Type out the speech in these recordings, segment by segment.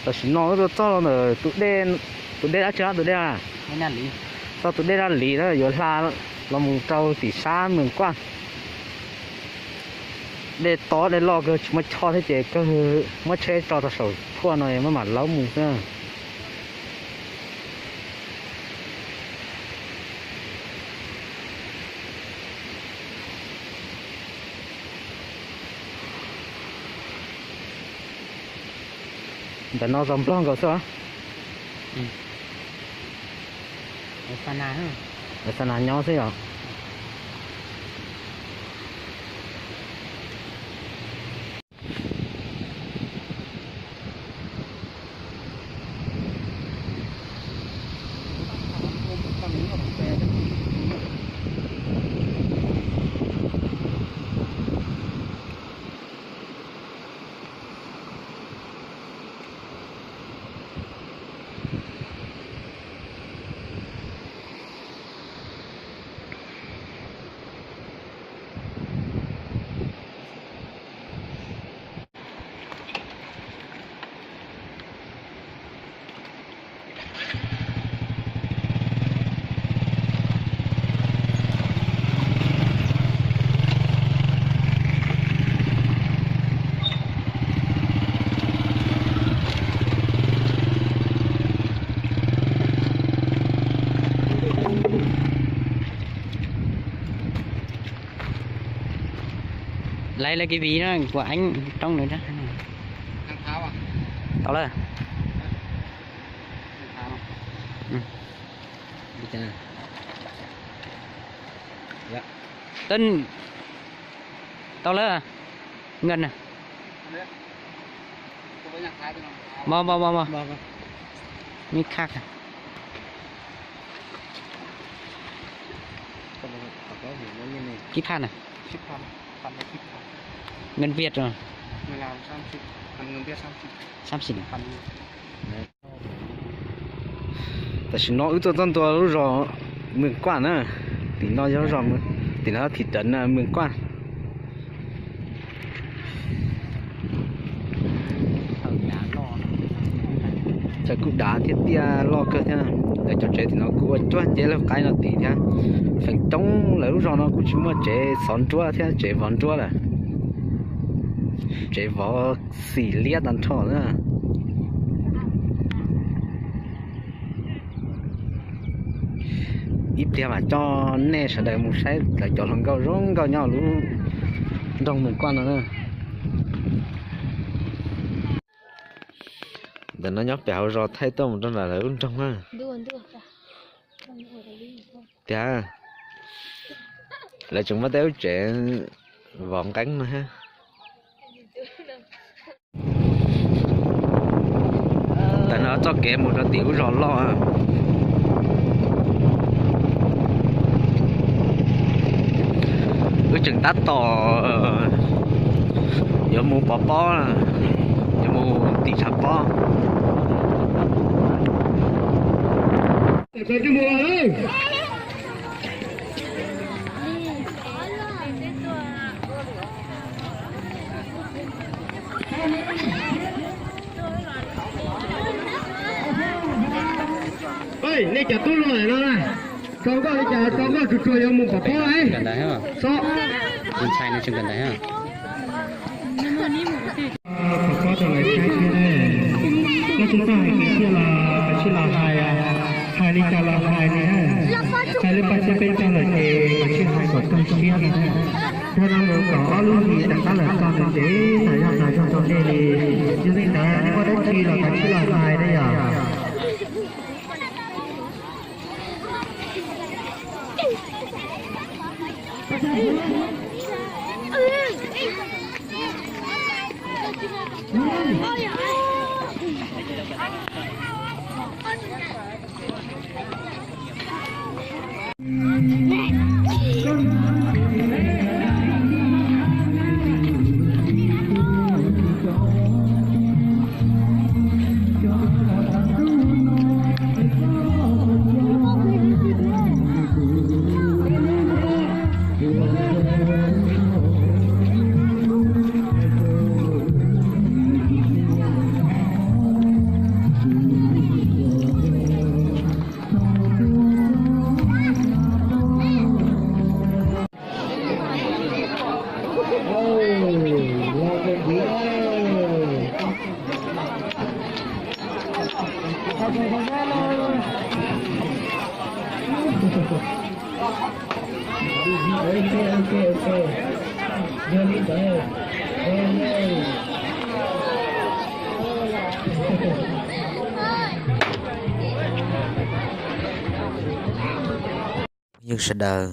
Tam sim no wb tuaj txog los ntawm tus dej, tus dej dab tsi, tus dej, txog tus dej Naj Lis na, yuav hla los mus rau tim sab Mws Kuaj. Dej tob dej loj kawg tsis muaj choj thiab ces kawg muab tsheb tso rau saum phuaj no maj mam laub mus xwb. Ntawm no txog Nplog nkaus xwb os. Xa nas nyob xwb yom. Laiv lawv kev viv no kuv eev roob nws. Tau lawm. Tau lawm. Nkees. Mos mos mos mos. Nij khaj. Kib phaj na. Nkees Viaj. Tam sim no wb tuaj txog ntua lub zos Mws Kuaj na. Tim no yog zos, tim no thim rawv Mws Kuaj. Txawm kuj dav thiab tiaj loj kawg thiab. Lawv cov tsev tim no kuj ua cuab cev laug qaib no tim thiab. Feem coob lawv lub zos no kuj tsis muaj tsev xov nruab thiab tsev vov nruab lawm. Tsev vov xim liab tag nrho na. Ib pliag mam coj nej sawv daws mus saib lawv cov hluas nkauj zoo nkauj nyob lub nroog Mws Kuaj no na. Ntawm no nyob pem hauv zos thaij tuaj mus rau nram lawv lub nroog na. Tiag, lawv tseem muaj tej lub tsev vov nqeeb no thiab. Ntawm no txoj kev mus rau tim lub zos loj. Wb tseem tab tom yuav mus pov pob, yuav mus tim tshav pob. Nej cov tub hluas no na, tso nkauj li cas tso nkauj tsuag tsuag yuav mus pov pob. Pov pob rau lawv saib thiab. Koj tsis txawj hais kwv txhiaj los koj sim los hais, hais li cas los hais li. Hais li paj txhia peb caug lawm ces koj sim hais kom kawg siab no. Yog no mus kom ob lub hlis rov qab los txog nws ces tas yog tas zog rau nej li. Yog li ntawd nej muaj dab tsi los koj sim los hais na yom. Ok, ok, ok. Yog li ntawd. Phooj ywg sawv daws,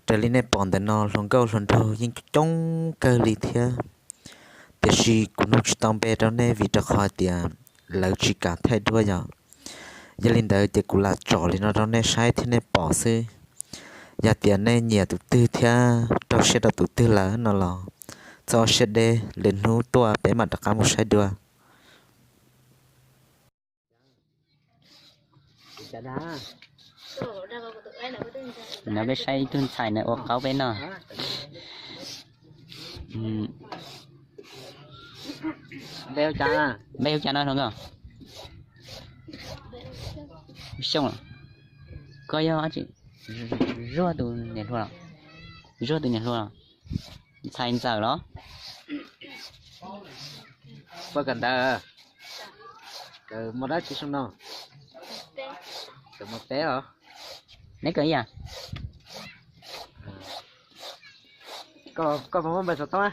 raws li nej pom ntawm no hluas nkauj hluas nraug yeej coob kawg li thiab, tiam sis kuv nug tsis tau npe rau nej vim rau qhov tias lawv tsis kam thaij duab yom. Yog li ntawd ces kuv lam tsom li no rau nej saib thiab nej pom xwb. Yog tias nej nyiam tus twg thiab rau siab rau tus twg lawm no los txhob ua siab deb, lwm hnub tuaj peb mam rov qab mus saib dua. No peb saib ib tug ntxhais na ua qaub peb noj. Npe hu cas no hluas nkauj? Xyooj. Koj yog zuag tus niam hluas los? Zuag tus niam hluas los? Ntxhais ntxawm los? Puas kawm ntawv? Kawm mos dab tsi xyoo no? Kawm mos peb os. Neb kawm ib yam? Koj puas muaj npe xov tooj?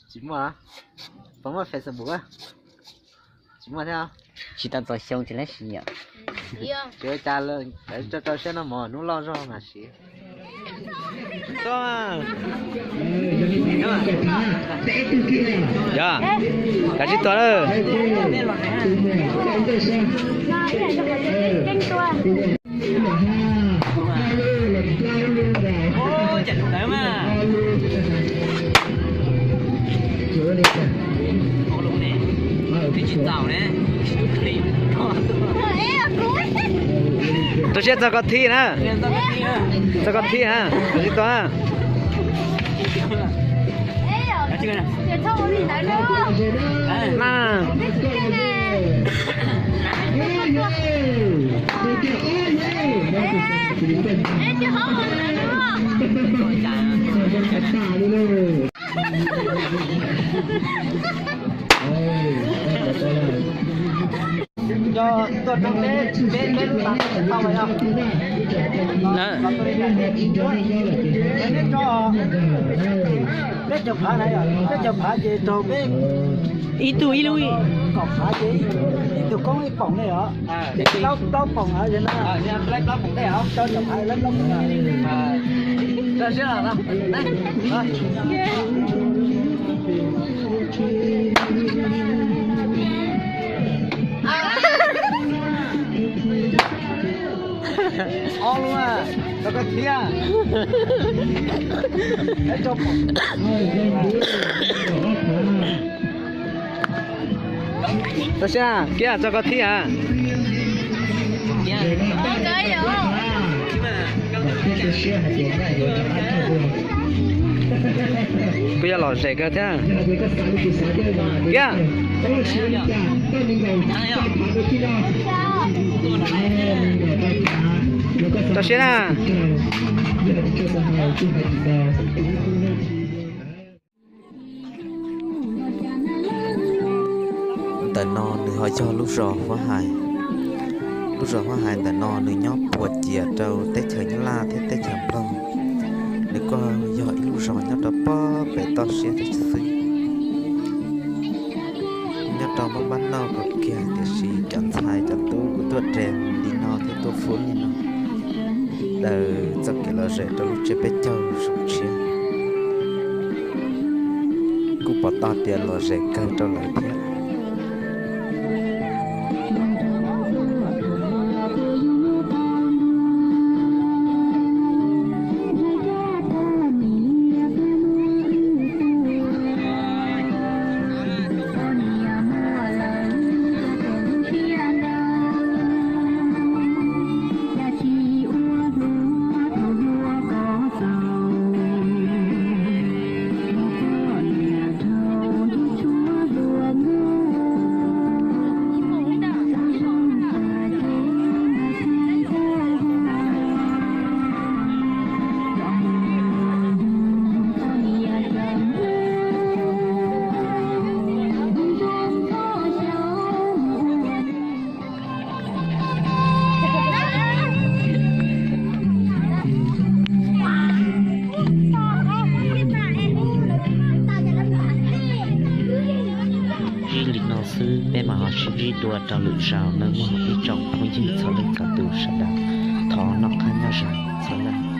Tsis muaj. Puas muaj Facebook? Tsis muaj thiab. Tsis tau txaus xyoo tsis lab siv yom. Tsis ua cas, rau rau siab noj mov hnub loj zog mas siv. Yog, kav tsij tuaj lawm. Rau siab txog koj thib na. Txog koj thib na, kav tsij tuaj. Na. Yog tuaj rau peb, peb, peb lub pas tau yog. Neb tso peb caug phav na, peb caug phav ces rau peb ib tug ib lub, kaum phav ces ib tug koob ib poom ne os. Plaub, plaub poom os. Plaub poom tej os, rau caum phav plaub poom. Ob lub, rau koj thiab. Rau siab, kiag tso koj thib a. Kuj yog lom zem kawg thiab. Kiag. Rau siab na. Ntawm no nws ho yog lub zos Huab Hais. Lub zos Huab Hais ntawm no nws nyob puas ciav rau teb chaws Nyab Laj thiab teb chaws Nplog. Nws kuj yog ib lub zos nyob rau pob pem toj siab xwb. Nyob rau npab npab nauj kawg kiag tiam sis cov ntxhais cov tub kuj tuaj res li no thiab tuaj fub li no. Daws txoj kev lom zem rau lub tsiab peb caug zoo tshiab. Kuj pom tau tias lom zem kawg rau lawv thiab. Li no xwb peb mam ho sib ntsib dua rau lwm zaus nawb mog ib tsoom phooj ywg txhua leej txhua tus sawv daws. Thov noj qab nyob zoo, sawv daws.